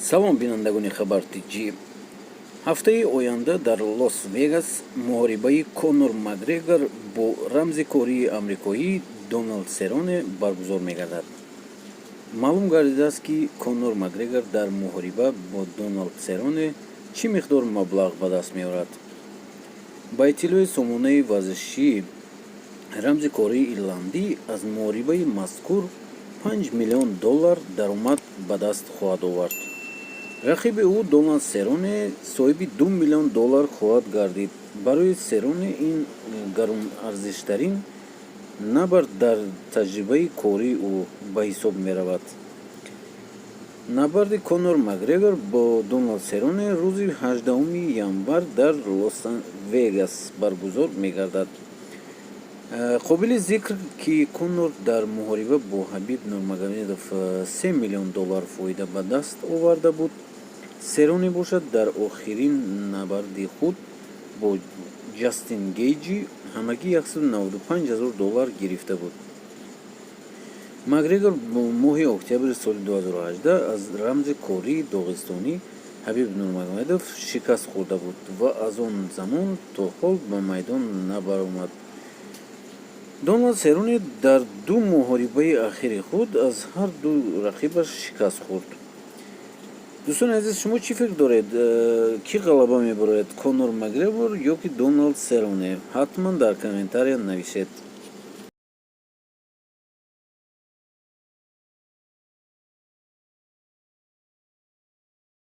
Салом, бинандагони Хабар Тҷ. Ҳафтаи оянда дар Лос Вегас муҳорибаи Конор Макгрегор бо рамзи кории амрикоӣ Доналд Сероне баргузор мегардад. Маълум гардидааст, ки Конор Макгрегор дар муҳориба бо Доналд Сероне чӣ миқдор маблағ ба даст меорад. Ба иттилои сомонаи варзишӣ, рамзи кории ирландӣ аз муҳорибаи мазкур 5 миллион доллар даромад ба даст хоҳад овард. Рақиби ӯ, Доналд Сероне, соҳиби 2 миллион доллар хоҳад гардид. Барои Сероне ин гаронарзиштарин набард дар таҷрибаи кории ӯ ба ҳисоб меравад. Набарди Конор Макгрегор бо Доналд Сероне рӯзи 18 январ дар Лос Вегас баргузор мегардад. Қобили зикр, ки Конор дар муҳориба бо Ҳабиб Нурмагомедов 3 миллион доллар фоида ба даст оварда буд. Сероне бошад, дар охирин набарди худ бо Ҷастин Гейҷи ҳамагӣ 195 ҳазор доллар гирифта буд. Макгрегор моҳи октябри соли 2018 аз рамзи кории доғистонӣ Ҳабиб Нурмагомедов шикаст хӯрда буд ва аз он замон то ҳол ба майдон набаромад. Доналд Сероне дар ду муҳорибаи ахири худ аз ҳар ду рақибаш шикаст хӯрд. Дӯстони азиз, шумо чӣ фикр доред? Кӣ ғалаба мебарояд, Конор Макгрегор ё ки Доналд Сероне? Ҳатман дар комментария нависед.